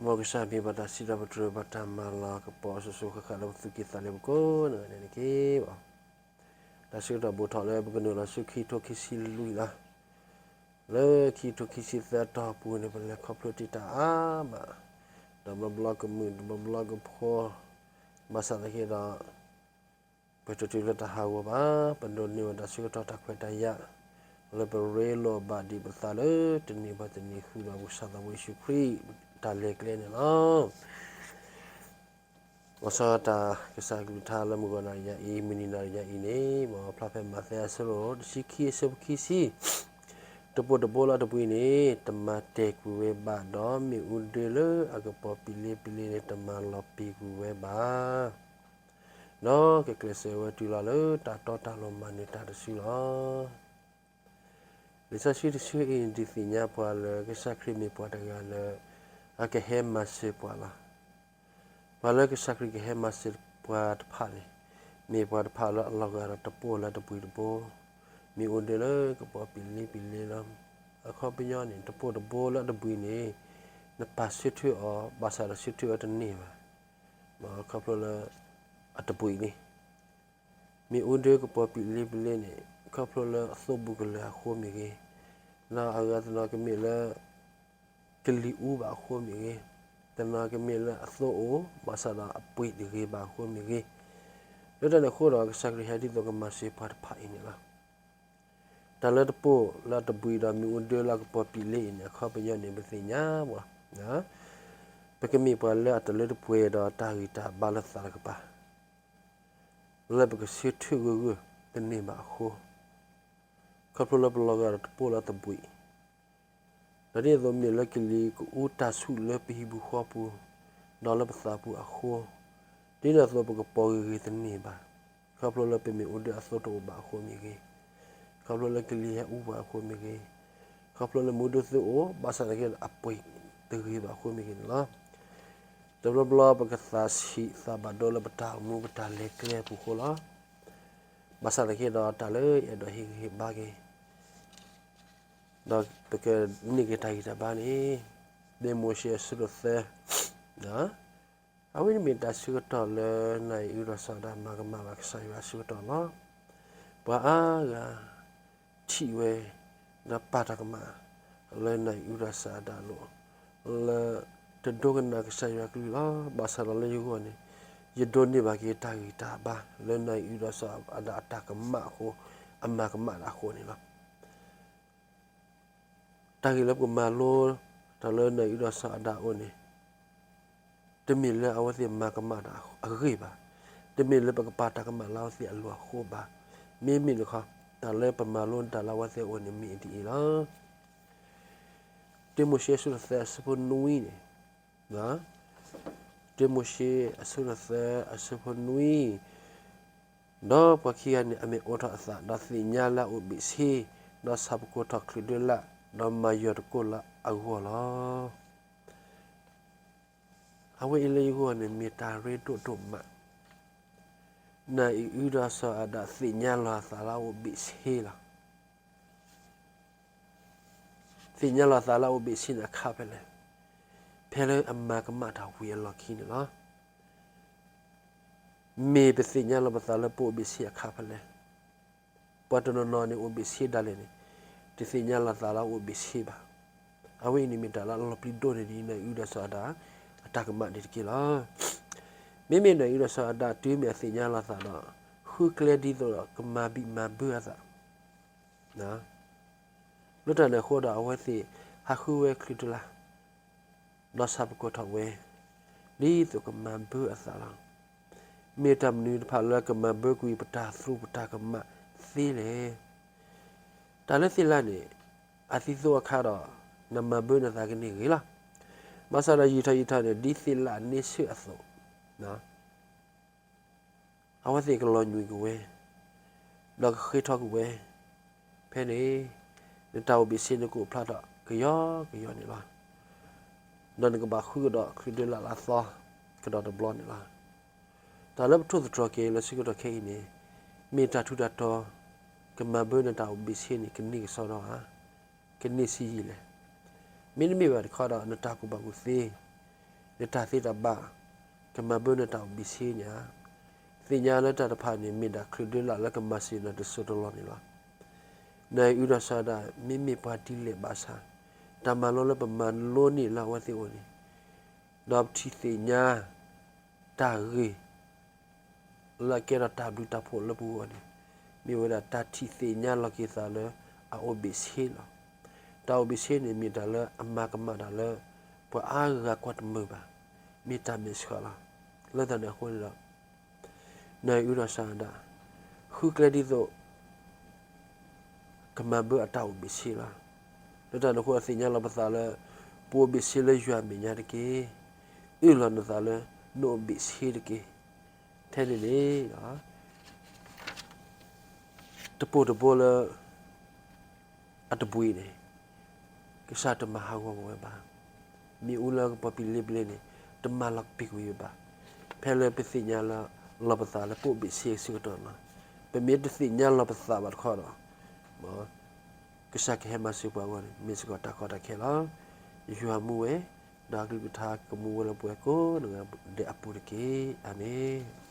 မ်ကစၢ်မံၤဘၣ်တၢ်စံးထီၣ်ပတြၢၤ ဘၣ်တၢ်မၤလၤကပီၤအစိၤစိၤဃၣ်ဃၣ်လၢပသူၣ်ကံၢ်သးလဲပူၤကိးနီၢ်ဂၤဒဲးန့ၣ်တက့ၢ်. တၢ်ဆၢကတီၢ်ဘူးထီၣ်လၢပကနုာ်လီၤဆူခံကထိခံဆံလွံၢ်လီၤ. လၢခံကထိခံဆံသၢတီၢ်ပူၤန့ၣ် ပလဲၤခီဖျိတ့ၢ်တၢ်အါမး, တဘျီဘျီကမုာ် တဘျီဘျီကဖိ, ဘၣ်ဆၣ်သနာ်က့ဒီး ပတတုၤလၢတၢ်ဟးဂီၤဘၣ်, ပဒိးန့ၢ်ဝဲတၢ်ဆၢကတီၢ်တၢ်ခွဲးတၢ်ယာ်, လၢပရ့လိာ်ဘၣ်ဒံးပသးလၢတနံၤဘၣ်တနံၤဃုာ်ဒီးပကစၢ်သးဘိယ့ၣ်ၡူးခရံာ် တၢ်လဲၤကျဲန့ၣ်လီၤ. လီၤဆီဒၣ်တၢ်ကစၢ်ကလုၢ်ကထါလၢမုၢ်ဂီၤနၣ်ရံၣ်ညါအံၤ မုၢ်နံၤနၣ်ရံၣ်ညါအံၤန့ၣ် မ်ဖျါဖဲမးသဲအဆၢဒိၣ်တဆံခံအဆၢဖိခံဆံ တပိၢ်တဘိလၢအတပှံၤန့ၣ် တမၤတဲာ်ကွံာ်ဝဲဘၣ်, ဒီးမ့ၣ်အူဒၢလၢအကပီၤပံာ်လ့ပံာ်လ့န့ၣ် တမၤလီၤပံာ်ကွံာ်ဝဲဘၣ်, ဒီးကကျဲးစၢးဝဲတုၤလီၤလၢတၢ်တီတၢ်လိၤမၤနၢၤတၢ်တစုလီၤ. လံာ်စီဆှံတဆၢအံၤ ဒုးသ့ၣ်ညါပှၤလၢကစၢ်ခရံာ်မ့ၢ်ပှၤတဂၤလၢ အကဟဲမၤစၢၤပှၤလီၤ. ပှၤလၢကစၢ်ခရံာ်ကဟဲမၤစၢၤပှၤတဖၣ်န့ၣ် မ့ၢ်ပှၤတဖၣ်လၢအလီၤဂာ်ဒီးတပိၢ်လၢတပှံၤတဘိ, မ့ၣ်အူဒၢလၢကပီၤပံာ်လ့ပံာ်လ့လီၤ. အခီပညီန့ၣ် တပိၢ်တဘိလၢအတပှံၤန့ၣ် နပာ်ဆၢထၢၣ်အီၤ ဘၣ်ဆၣ်ဒီးဆၢထၢၣ်ဝဲတန့ၢ်ဘၣ်, ခီဖျိလၢအတပှံၤန့ၣ် မ့ၣ်အူဒၢကပီၤပံာ်လ့ပံာ်လ့န့ၣ် ခီဖျိလၢအသိၣ်ဘူးကလၢၤအဃိမ့ၢ်ဂ့ၤ, ဒီးအဂၤတနီၤကမ့ၢ်လၢ ကလံၤအူဘၣ်အဃိမ့ၢ်ဂ့ၤ, တနီၤကမ့ၢ်လၢအသိၣ်အိၣ် ဘၣ်ဆၣ်ဒီးအပှ့ၤတဂ့ၤဘၣ်အဃိမ့ၢ်ဂ့ၤ, လၢတၢ်န့ၣ်အဃိဒီး ကစၢ်ခရံာ်ဟဲဒ်သိးကမၤစၢၤပှၤတဖၣ်အံၤန့ၣ်လီၤ. တၢ်လၢတပိၢ်လၢအတပှံၤဒီးမ့ၣ်အူဒၢလၢအကပီၤပံာ်လ့အံၤန့ၣ် အခီပညီန့ၣ် ပသ့ၣ်ညါပှၤ ပကမ့ၢ်ပှၤလၢအတလၢတပှဲၤဒီးတၢ်ဂံၢ်တၢ်ဘါလၢသးတကပၤ လၢပကဆၢထၢၣ်ဂၢၢ်ဂၢၢ်တန့ၢ်ဘၣ်အဃိ, ခီဖျိလၢပလီၤဂာ်ဒီးတပိၢ်လၢတပှံၤ, ဒီးဒ်သိးမ့ၢ်လၢကလံၤကအိၣ်တၢ်ဆူၣ်လၢပဟံၣ်ပူၤဃီပူၤ, ဒီးလၢပသးပူၤအဃိ, ဒ်န့ၣ်အသိးပကပီၤဂ့ၤဂ့ၤတန့ၢ်ဘၣ်, ခီဖျိလၢပမ့ၣ်အူဒၢအသိၣ်တအိၣ်ဘၣ်အဃိမ့ၢ်ဂ့ၤ, ခီဖျိလၢကလံၤဟဲအူပှၤအဃိမ့ၢ်ဂ့ၤ, ခီဖျိလၢမ့ၣ်အူဒၢသိၣ်အိၣ် ဘၣ်ဆၣ်သနာ်က့အပှ့ၤတဂ့ၤဘၣ်အဃိမ့ၢ်ဂ့ၤန့ၣ်လီၤ. တဘျီဘျီပကသးဆံးသးဘၣ်ဒိလၢပတၢ်အိၣ်မူပတၢ်လဲၤကျဲအပူၤအဃိလီၤ. ဘၣ်ဆၣ်သနာ်က့ဒီးတၢ်လၢယအဲၣ်ဒိးဟ့ၣ်ဂံၢ်ဟ့ၣ်ဘါက့ၤ ဒီးပကန့ၢ်က့ၤတၢ်ဂံၢ်တၢ်ဘါန့ၣ်, ဒ့မိၤၡ့အဆၢဒိၣ်သၢ, အဝဲန့ၣ်မ့ၢ်တၢ်ဆၢကတီၢ်လၢနၢ်အံၤအုဒီးစီၤအၤဒၣ်မၤကမၣ်ဘၣ်ကစၢ်ယွၤအဆၢကတီၢ်လီၤ. ပှၤအါဂၤ ထံၣ်ဝဲ ဒီးပာ်တၢ်ကမၣ် လၢနၢ်အံၤအုဒီးစီၤအၤဒၣ်အလိၤ, လၢတဒိကနၣ်ကစၢ်ယွၤကလုၢ်လီၤ. ဘၣ်ဆၣ်ဒီးလၢယဂီၢ်န့ၣ် ယဒိးန့ၢ်ဘၣ်က့ၤတၢ်ဂံၢ်တၢ်ဘါ လၢနၢ်အံၤအုဒီးစီၤအၤဒၣ်အတၢ်ကမၣ်အဃိ, အမၤကမၣ်တၢ်အဃိန့ၣ်လီၤ. တၢ်ဂ့ၢ်လၢပကမၤလိ တၢ်လၢနၢ်အံၤအုဒီးစီၤအၤဒၣ်အအိၣ်န့ၣ်, တမ့ၢ်လၢအဝဲသ့ၣ်မၤကမၣ်တၢ်အဂ့ၢ်ဘၣ်, တမ့ၢ်လၢပကပာ်တၢ်ကမၣ်လၢအဝဲသ့ၣ်အလိၤအဃိဘၣ်. မ့မ့ၢ်တခီ, တၢ်လၢပမၤလိတၢ်လၢအဝဲသ့ၣ်အအိၣ်န့ၣ်မ့ၢ်ဒ်အံၤလီၤ. တ့မိၤၡ့အဆၢဒိၣ်သၢအဆၢဖိနွံန့ၣ်, တ့မိၤၡ့အဆၢဒိၣ်သၢအဆၢဖိနွံ, ဒီးပှၤခံဂၤန့ၣ် အမဲာ်အိးထီၣ်အသး ဒီးသ့ၣ်ညါလၢအအိၣ်ဘ့ၣ်ဆ့, ဒီးဆၣ်ဖိကီၢ်ထီၣ်ချုးဒၢလၣ်, ဒီးမၤယွၤတကိၢ်လၢအဂီၢ်လီၤ. အဝဲအံၤလၢယဂီၢ်န့ၣ် မ့ၢ်တၢ်ရ့ဒိၣ်ဒိၣ်မး, နၢ်အံၤအုဒီးစီၤအၤဒၣ်သ့ၣ်ညါလီၤအသးလၢအအိၣ်ဘ့ၣ်ဆ့လီၤ. သ့ၣ်ညါလီၤသးလၢအအိၣ်ဘ့ၣ်ဆ့န့ၣ်အခါဖဲလဲၣ်, ဖဲလၢအမၤကမၣ်တၢ်ဝံၤအလီၢ်ခံန့ၣ်လီၤ. မ့ၢ်ပသ့ၣ်ညါလီၤပသးလၢပအိၣ်ဘ့ၣ်ဆ့အခါဖဲလဲၣ်. ပှၤတနီၤနီၤန့ၣ်အိၣ်ဘ့ၣ်ဆ့ဒၣ်လဲာ်န့ၣ်, တသ့ၣ်ညါလီၤသးလၢအအိၣ်ဘ့ၣ်ဆ့ဘၣ်. အဝဲအံၤန့ၣ်မ့ၢ်တၢ်လၢအလီၤပျံၤဒိၣ်န့ၢ်ဒံးနၢ်အံၤအုဒီးစီၤအၤဒၣ်အတၢ်ကမၣ်န့ၣ်တက့ၢ်လီၤ. မ့မ့ၢ်နၢ်အံၤအုဒီးစီၤအၤဒၣ်တုၤမ့ၢ်အသ့ၣ်ညါလီၤသးဒီး, ဃုကျဲဒ်သိးဒီးကမၤဘံၣ်မၤဘၢအသး လၢတၢ်န့ၣ်အဃိဒီးအဝဲသ့ၣ်ဟးဃုဝဲချုးဒၢလၣ်, ဒီးဆၣ်ဖိကီၢ်ထီၣ်ဝဲ, ဒ်သိးကမၤဘၢအသးလီၤ. မ့ၢ်တၢ်မနုၤတဖၣ်လၢကမၤဘၢကွံာ်ပတၢ်သရူးပတၢ်ကမၣ်သ့လဲၣ်. တၢ်လၢသ့ၣ်လၣ်န့ၣ်, အသံသိအခါဒီး, နမၤဘၢနသးကန့ၢ်ဂ့ၤလီၤ. ဘၣ်ဆၣ်ဒီးယံာ်ထီၣ်ယံာ်ထီၣ်န့ၣ် ဒ်သ့ၣ်လၣ်န့ဆၢၣ်အသိး အဝဲသ့ၣ်ကလီၤညွံးက့ၤဝဲ, ဒီးကဃ့ထီၣ်ကွံာ်ဝဲ, ဖဲန့ၣ်, နတၢ်အိၣ်ဘ့ၣ်ဆ့န့ၣ်ကအိၣ်ဖျါထီၣ်ကယီကယီန့ၣ်လီၤ. ဒီးနကဘၣ်ဃုကဒီးချုးဒၢလၣ်လၢအသီ, ကဒီးတဘျီန့ၣ်လီၤ. တၢ်လၢပထိၣ်သတြီၤက့ၤလၢဆၢကတီၢ်ခဲအံၤန့ၣ်, မ့ၢ်တၢ်ထူးတၢ်တီၤ, ကမၤဘၢနတၢ်အိၣ်ဘ့ၣ်ဆ့န့ၣ် ကန့ၢ်ကစီဒီဧါ, ကန့ၢ်ဆံးယံာ်လဲၣ်. မ့တမ့ၢ်ဘၣ်တခီဒီးနတၢ်ကူၣ်ဘၣ်ကူၣ်သ့ နတၢ်သ့တၢ်ဘၣ်, ကမၤဘၢနတၢ်အိၣ်ဘ့ၣ်ဆ့န့ၣ်ဧါ. သ့ၣ်ညါလၢတၢ်တဖၣ်န့ၣ် မ့ၢ်ဒၣ်ချုးဒၢလၢ်လၢကမၤစၢၤနၤတစိၢ်တလီၢ်န့ၣ်လီၤ. နအံၤအုဒီးစၤဒၣ် မ့မ့ၢ်ပှၤဒ်လဲၣ်ဘၣ်ဆၣ်, တၢ်မၤလိလၢပမၤလိန့ၢ်လၢအဝဲသ့ၣ်အအိၣ်န့ၣ်, ဒီးပထံၣ်သ့ၣ်ညါ တၢ်ဂ့ၢ် လၢအကဲထီၣ်တၢ်ဘျုးတၢ်ဖှိၣ်လၢပဂီၢ်န့ၣ်, မ့ၢ်ဝဲဒၣ်တၢ်ထံၣ်သ့ၣ်ညါလီၤက့ၤသးလၢအအိၣ်ဘ့ၣ်ဆ့လီၤ. တၢ်အိၣ်ဘ့ၣ်ဆ့န့ၣ် မ့ၢ်တၢ်လၢအမၤကမၣ်တၢ်လၢ ပှၤအါဂၤကွၢ်တမုာ်ဘၣ်, မ့ၢ်တၢ်မဲာ်ဆှးလီၤ. လၢတၢ်န့ၣ်အဃိန့ၣ်ဒီး နအံၤအုဒီးစၤဒၣ် ဃုကျဲဒ်သိး ကမၤဘၢအတၢ်အိၣ်ဘ့ၣ်ဆ့လီၤ. လၢတၢ်န့ၣ်အဃိ သ့ၣ်ညါလီၤပသးလၢ ပအိၣ်ဘ့ၣ်ဆ့လၢယွၤအမဲာ်ညါတက့ၢ်. အၢၣ်လီၤနသးလၢ နအိၣ်ဘ့ၣ်ဆ့တက့ၢ်. ထဲန့ၣ်န့ၣ် တပိၢ်တဘိလၢ အတဘှံးန့ၣ် ကစၢ်တမၤဟးဂီၤဝဲဘၣ်. မ့ၣ်အူလၢကပီၤပံာ်လ့ပျ့ၤန့ၣ် တမၤလီၤကပံာ်ကွံာ်ဝဲဘၣ်. ဖဲလၢပသ့ၣ်ညါလီၤပသးလၢပအိၣ်ဘ့ၣ်ဆ့အဆၢကတီၢ်လီၤ. ပမ့ၢ်တသ့ၣ်ညါလီၤပသးဘၣ်တခီဒီး ကစၢ်ကဟဲမၤစၢၤပှၤအဂီၢ်န့ၣ် မ့ၢ်စ့ၢ်ကီးတၢ်ကီတၢ်ခဲလီၤ. ယွၤမူဝဲ, ဒီးအကလုၢ်ကထါကမူဝဲလၢပှၤကိးဂၤဒဲးအပူၤတက့ၢ်. အၤမ့ၣ်.